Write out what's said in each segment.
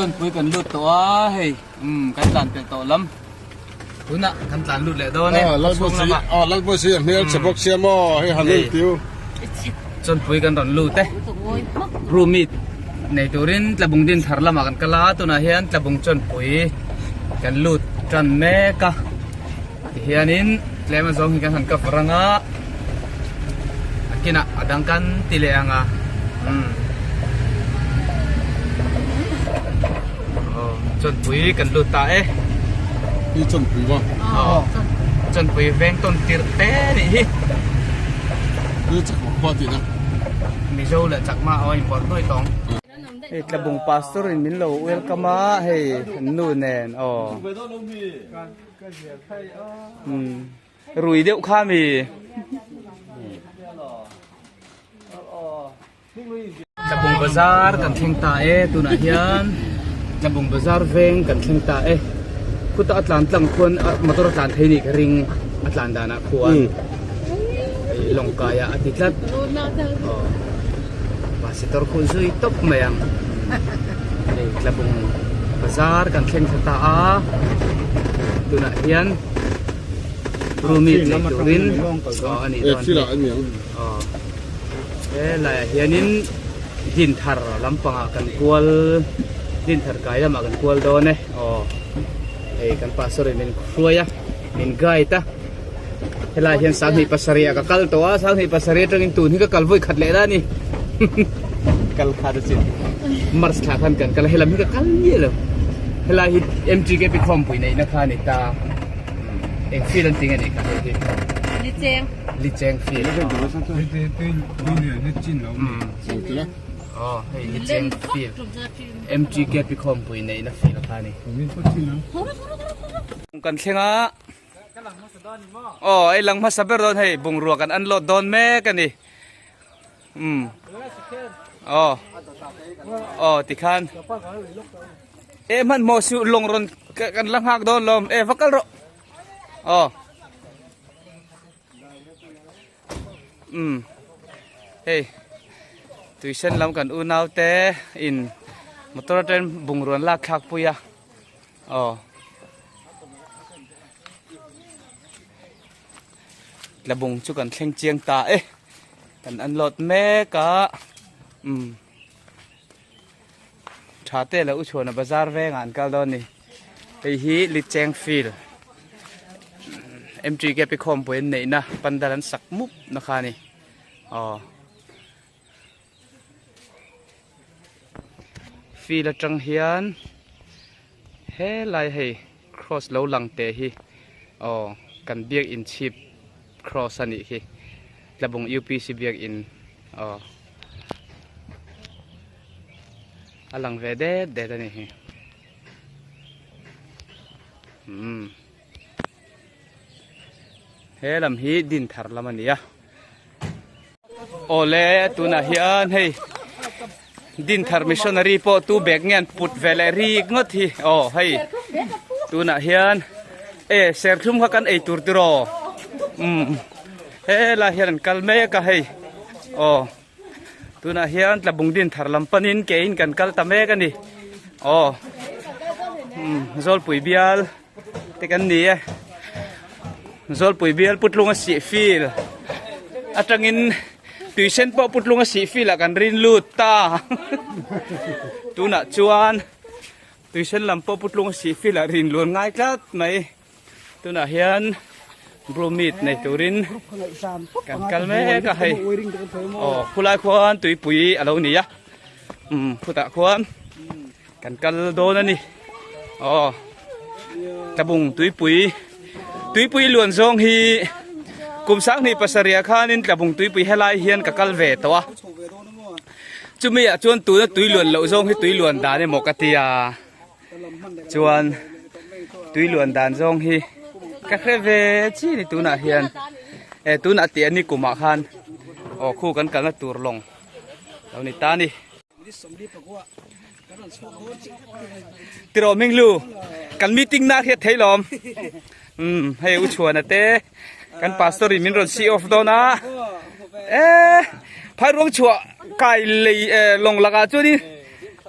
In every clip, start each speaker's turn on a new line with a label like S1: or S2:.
S1: Chawnpui kan lut tawh a hei umm kan tlan pelh tawh lam tunah kan tlan lut leh dawn e chhung lamah
S2: aw Lalbawi si a hmel chhe bawk sia maw hei han en tiu
S1: Chawnpui kan rawn lut e room meet nei turin Tlabung din thar lamah kan kal a tunah hian Tlabung Chawnpui kan lut tan mek a tihianin tlem a zawng hi kan han cover anga a kinah a dang kan ti leh ang a umm aw chawnpui kan lut ta e
S2: hi chawnpui va
S1: aw chawnpui veng tawn tirh te nih hi
S2: hi chakma khua tihna
S1: mizo leh chakma aw inpawlh nuai tawng. Hei tlabung pastor in min lo welcome a hei an nu nen aw umm rui deuh kha mi tlabung bazar kan thleng ta e tunah hian tlabung bazar veng kan thleng ta e khutah a tlan tlang khuan motor a tlan thei nih ka ring a tlan danah khuan. Lawng kaiah a ti tlat. Aw. Pasitor khuh zui tawp mai ang. Hei Tlabung bazar kan thleng thla ta a. Tunah hian roomie nei turin aw a nih dawn hi. Aw. He laiah hianin Dinthar lampangah kan kual Dinthar kai lamah kan kual dawn e. Aw. Hei kan pastor in min hruai a, min guide a. Helai hian 27 ah ka kal tawh a, 27 atangin tun hi ka kal vawi khat leh la a ni. Kal khat a chin. March thla khan kan kal a, helam hi ka kal miah lo. Helai hi MTKP khawmpui neihna kha a ni ta. Eng field an ti nge nih kha hei hi?
S3: Licheng.
S1: Licheng field. Aw hei Licheng field. MTKP khawmpui neihna field kha a ni. Kan thleng a. Aw ei lang hmasa ber dawn hei bungrua kan unload dawn mek a ni umm aw aw tikhan e hmanhmawh suh lawng rawn kan la nghak dawn lawm e va kal rawh aw umm hei tuisen lam kan unau te in motor atangin bungrua an lak thlak pui a. Aw. Tlabung chu kan thleng chiang ta e. Kan unload mek a. Um. Tha te la u chhuana bazar vengah an kal dawn ni. Hei hi Licheng field. MTKP khawmpui an neihna pandal an sak mup na kha ni. Aw. Field atang hian helai hei cross lo lang teh hi aw kan biakin chhip cross a nih hi Tlabung UPC biakin aw a lang ve det det a nih hi umm he lam hi Dinthar lam a ni a. Awle tunah hian hei Dinthar missionary pawh tu bag nge an put ve leh rik ngawt hi aw hei tunah hian e serthlum kha kan ei tur tiraw umm helai hian an kal mek a hei aw tunah hian Tlabung Dinthar lam panin ke in kan kal ta mek a ni aw umm Zawlpui bial te kan ni e Zawlpui bial putlunga sih fil atangin tuisen pawh putlunga sih fil ah kan rin lut ta tunah chuan tuisen lam pawh putlunga sih fil ah rin luan ngai tlat mai tunah hian bromid nei turin kan kal mek a hei aw khulai khuan tuipui a lo ni a umm khutah khuan Kan kal dawn a ni. Aw. Tlabung tuipui. Tuipui luan zawng hi kum sanghnih pasarih khanin tlabung tuipui helai hian ka kal ve tawh a. Chumi ah chuan tuna tui luan loh zawng hi tui luan dan emaw ka ti a. Chuan tui luan dan zawng hi ka hre ve chi ni tunah hian. E tunah tih a ni kumah khan aw khu kan kalna tur lawng lo ni ta ni. Tiraw Minglu kan meeting na hriat thei lawm um hei u chhuana te kan pastor in min rawn see off dawn a e phai ruang chhuah kai lei lawng lakah chuanin.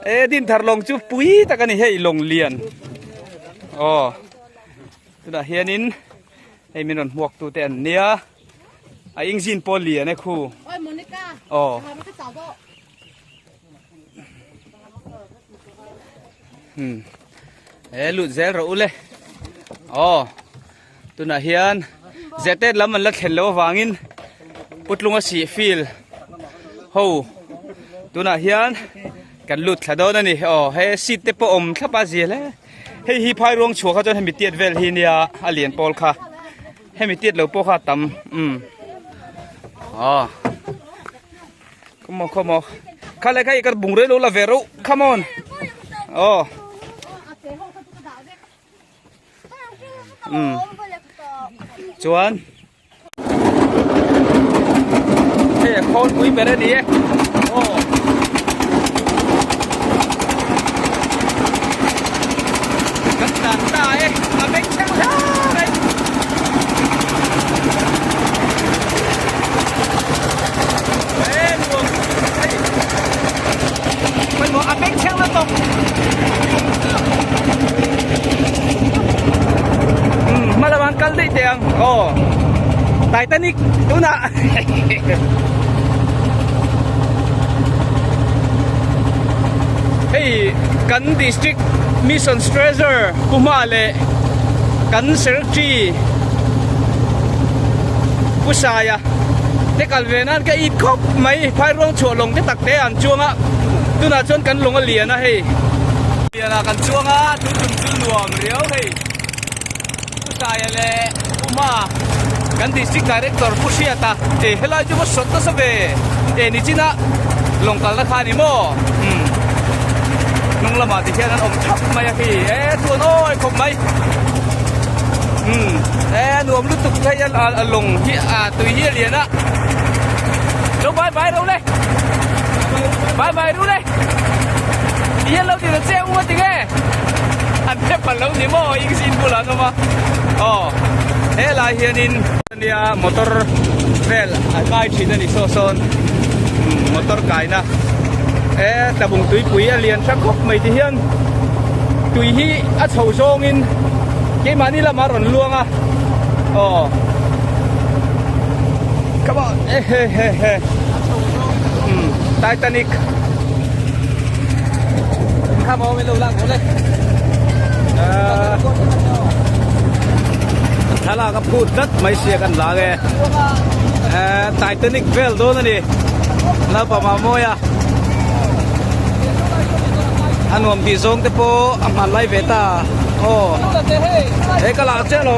S1: E Dinthar lawng chu pui tak a ni hei lawng lian. Aw tunah hianin hei min rawn hmuak tute an nia a engine pawh lian e khu. Aw. Hmm. E lut zel rawh ule. Aw. Tunah hian Zetet lam an la thlen loh avangin Putlunga sih field ho tunah hian kan lut thla dawn a ni. Aw he seat te pawh awm thlap a zia hle. Hei hi phai ruang chhuah kha chuan hemi tiat vel hi nia a lian pawl kha. Hemi tiat lo pawh kha a tam. Umm. Aw. Come on, come on. Kha le kha i kar bung rei lo la ve ro. Come on. Aw. Um chuan hei a khawl pui ber a ni e aw kan tlan ta e a beng chheng hle mai e nuam hei pawimawh a beng chheng lutuk. Hma lamah an kal daih teh ang aw Titanic tunah hei kan district mission treasure pu hma leh kan secretary pu saia te kal ve nan ka it khawp mai phairuang chhuah lawng te tak te an chuang a tunah chuan kan lawng a lian a hei. Lian ah kan chuang a tun tum chu nuam riau hei Pu Saia leh Pu Hma kan District Director Pu Hriata e helai chu va sawt nasa ve e nichin a lawng kalna kha a ni maw umm hnung lamah ti hian an awm thap mai a khi e chuan awi khawp mai umm e nuam lutuk hei a lawng hi a tui hi a lian a lo bye bye ro le bye bye ru le. Ti hian lo ti ta che u a ti nge an hre pal lo ni maw engine bulah an awm a aw helai hianin ania motor vel a kai thin a ni saw sawn motor kaina e tlabung tuipui a lian tha khawp mai ti hian tui hi a chho zawngin keimahni lamah a rawn luang a aw come on e he he he Titanic Thlalak a phut tlat mai sia kan lang e Titanic vel dawn a ni naupang ah mawi a a nuam tih zawng te pawh a hman lai ve ta aw he ka lah chiah lo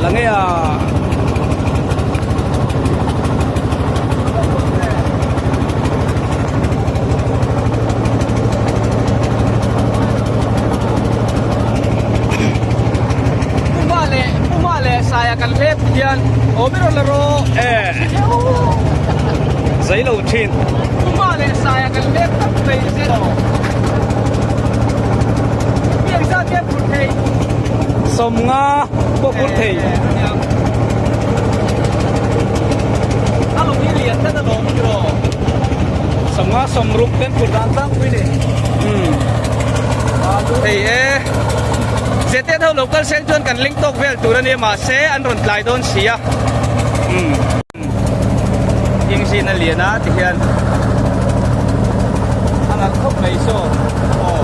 S1: la nge a. Puma leh Puma leh Saia kan hlep hian awm i rawn la rawh
S3: e zai lo thin
S1: Puma leh Saia kan hlep tak mai zet Piang zat hian phur thei
S3: 50 pawh phur thei
S1: A lawng hi lian tlat a lawm tiraw
S3: 50 60 ten phur dan tlangpui ni
S1: Hei e Zete ho local seng chuan kan link tawk vel tur a nia mahse an rawn tlai dawn si a umm Engine a lian a tihian a nalh khawp mai saw aw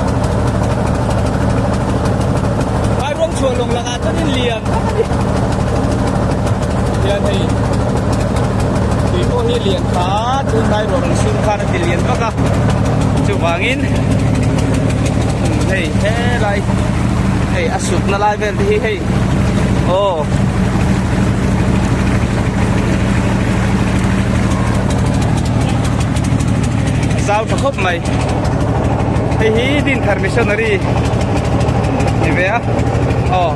S1: Phairuang chhuah lawng lakah chuanin lian tak a ni tihian hei tui pawh hi lian tha tunlai ruah rawn sur khan a ti lian vak a chuvangin hei helai hei a sutna lai vel te hi hei aw. Zau tha khawp mai hei hi Dinthar Missionary ni ve a aw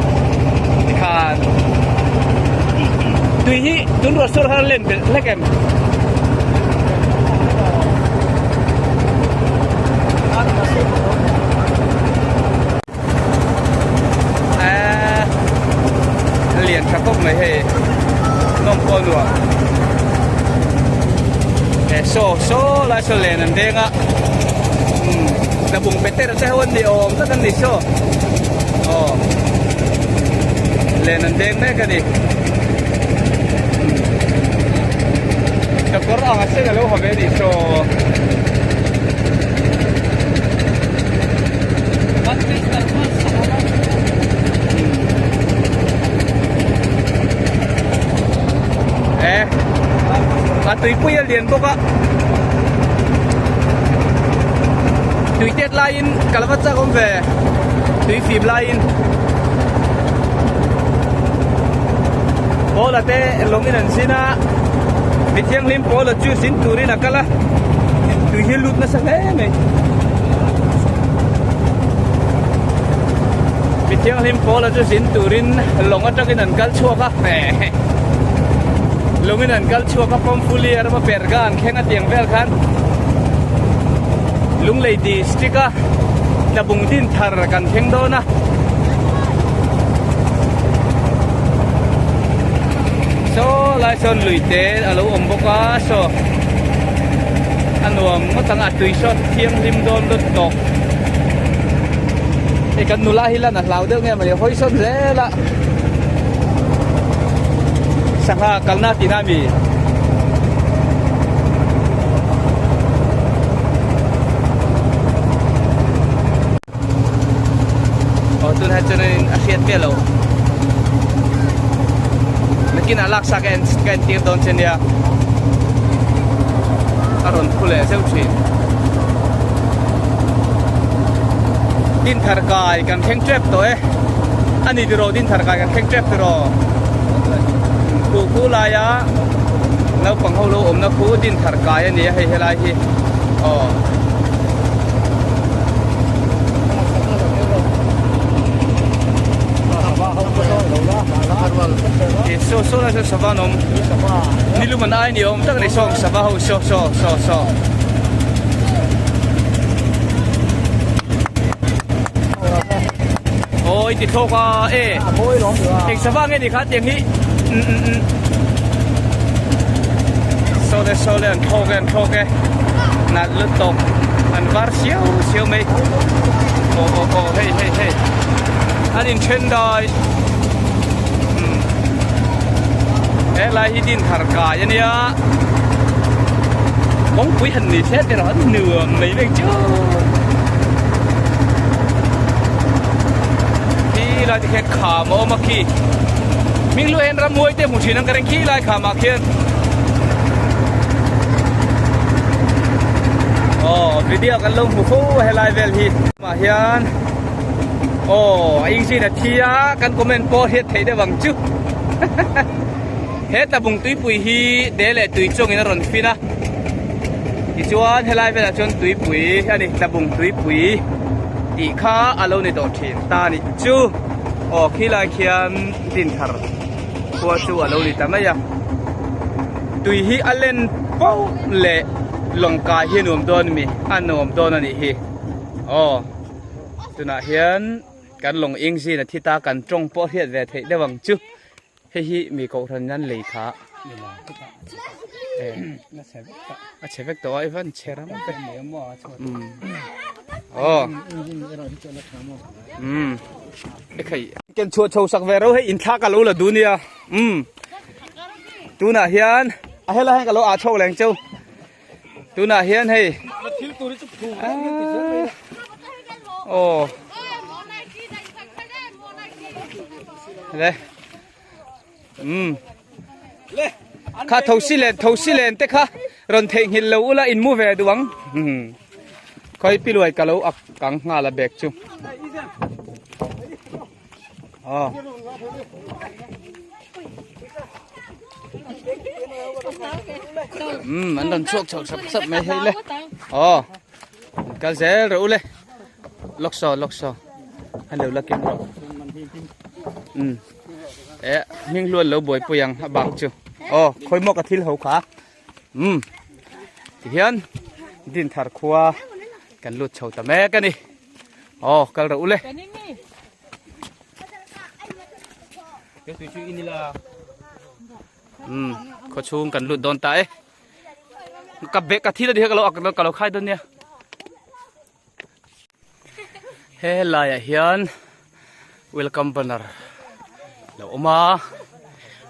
S1: tikhan tui hi tun ruah sur khan a len belh hlek em Eee lian tha khawp mai hei nawm pawh a nuam e saw saw. saw len an deng a umm tlabung peter te ho an ni awm tak an ni saw aw len an deng mek a ni sakawr ang a sen a lo ha ve a nih saw. E a tuipui a lian bawk a tui tet laiin ka la va chak awm ve tui fim laiin Paula te lawngin an zin a mi thianghlim Paula chu zin turin a kal a tui hi lut nasa hle mai mi thianghlim Paula chu zin turin lawng atangin an kal chhuak a lawngin an kal chhuak a Pamphuli a rama Perga an thleng a tiang vel khan Lunglei district a Tlabung din thar kan thleng dawn a saw lai sawn lui te a lo awm bawk a saw a nuam ngawt ang a tui saw thianghlim dawn lut tawh hei kan nula hi lan a hlau deuh nge mawni hawi sawn zel a sangha kalna tihna a mi. Aw tunah chuanin a hriat miah loh nakinah laksa ka en ka entir dawn che nia a rawn phu leh zeuh thin Dinthar kai kan thleng tep tawh e a ni tiraw Dinthar kai kan thleng tep tiraw khuh khu laia naupang ho lo awmna khu Dinthar kai a ni a hei helai hi aw. Saw saw lai sawn sava an awm nilum an ai ni awm tak a ni saw sava ho saw saw saw saw aw i ti thlawk a e eng sava nge ni kha tiang hi saw le saw le an thlawk e an thlawk e nalh lutuk an var siau siau mai aw aw aw hei hei hei an in then dai umm helai hi din thar kai ania kawngpui han ni se te erawh an nuam mai vek chu khi lai te khian kham a awm a khi hming luah hian rammuai te hmu thin ang ka ring khi lai kham ah khian. Aw video kan lo hmu fo a helai vel hi ah hian aw a engine a thi a kan comment pawh hriat theih deuh ang chu he tlabung tuipui hi de leh tui chungin a rawn fin a tichuan helai velah chuan tuipui a ni tlabung tuipui tih kha a lo ni tawh thin ta nih chu aw khilai khian dinthar khua chu a lo ni ta mai a tui hi a len fo leh lawng kai hi a nuam dawn a mi a nuam dawn a nih hi aw tunah hian kan lawng eng zin a thi ta kan tawng pawh hriat ve theih deuh ang chu hei hi mi kohhran in an lei kha a chhe vek tawh a i van chhe ram te aw umm. Ken chhuah chho sak ve ro hei inthlak a lo la duh nia umm tunah hian a helai hian ka lo ah chhawk leng cheu tunah hian hei aw le umm kha thosi len thosi len te kha rawn theihnghilh lo ula in mu ve duh ang khawi piluai ka lo ak kang nghal a bag chu aw um an rawn chhuak chho sap sap mai hei le aw kal zel rawh u le lawk saw lawk saw an lo la kim rawh um e hming hluan lo buaipui ang a bak chu aw khawi maw ka thil ho kha umm tihian dinthar khua kan lut chho ta mek a ni aw kal rawh u le umm khawchhung kan lut dawn ta e. Ka bag ka thil a ni kha ka lo ak ka lo khai dawn nia. He laiah hian welcome banner lo awm a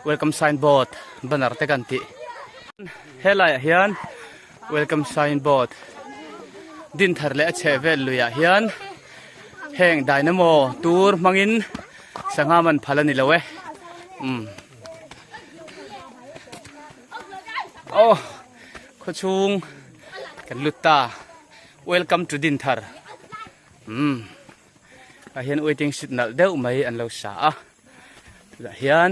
S1: welcome sign board banner te kan tih he laiah hian welcome sign board din thar leh a chheh vel luiah hian heng dynamo tur hmangin sangha man phal a ni lo e umm aw khawchhung kan lut ta. Welcome to Dinthar umm ah hian waiting seat nalh deuh mai an lo sa a chutah hian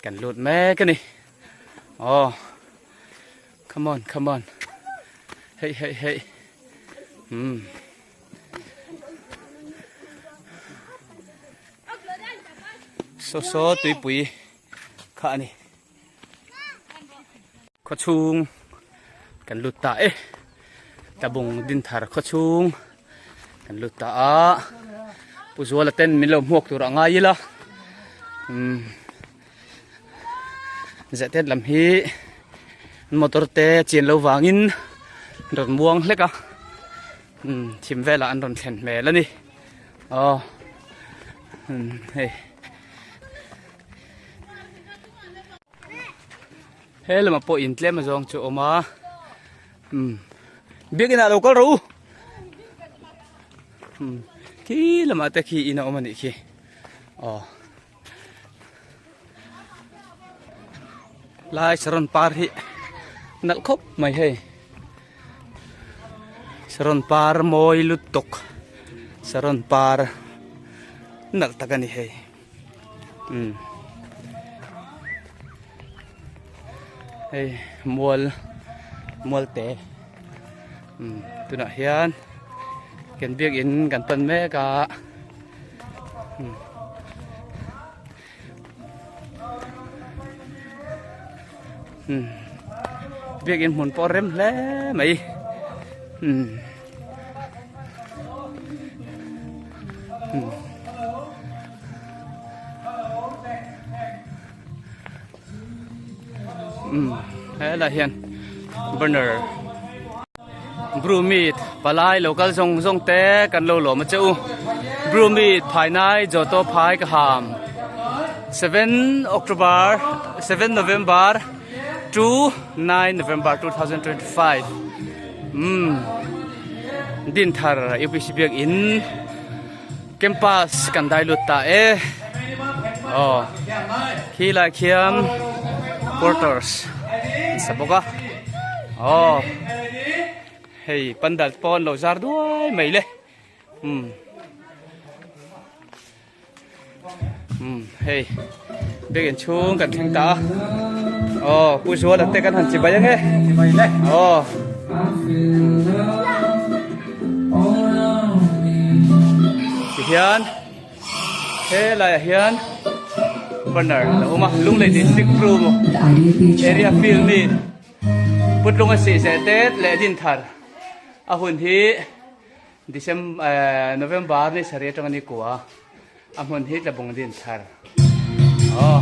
S1: kan lut mek a ni aw come on come on hei hei hei umm saw saw tuipui kha a ni. Khawchhung kan lut ta e tlabung dinthar khawchhung kan lut ta a Pu Zuala ten min lo hmuak tur a ngai ila umm zehtet lam hi motor te chian lo vangin an rawn muang hlek a umm thim velah an rawn thlen hmel a ni aw umm hei. He lamah pawh in tlem azawng chu a awm a umm biakin ah lo kal rawh u umm khi lamah te khi in a awm a nih khi aw lai saron par hi nalh khawp mai hei saron par mawi lutuk saron par nalh tak a ni hei. Umm hei mual mual te umm tunah hian kan biakin kan pan mek a umm umm biakin hmun pawh a rem hle mai umm. Helai hian banner brew meat palai lo kal zawng zawng te kan lo lawm a che u brew meat phainai joto phai ka ham 7 October 7 November to 9 November 2025 umm Dinthar UPC biakin Campus kan dai lut ta e aw khi lai khian quarters an sa bawk a aw hei pandal pawh an lo zar duai mai le umm umm hei biakin chhung kan thleng ta a aw pu Zuala te kan han chibai ange aw. Tihian helaiah hian banner a awm a Lunglei district room area field meet Putlunga sih zeh tet leh Dinthar a hun hi December November ni sarih atanga ni kua a hmun hi Tlabung Dinthar aw.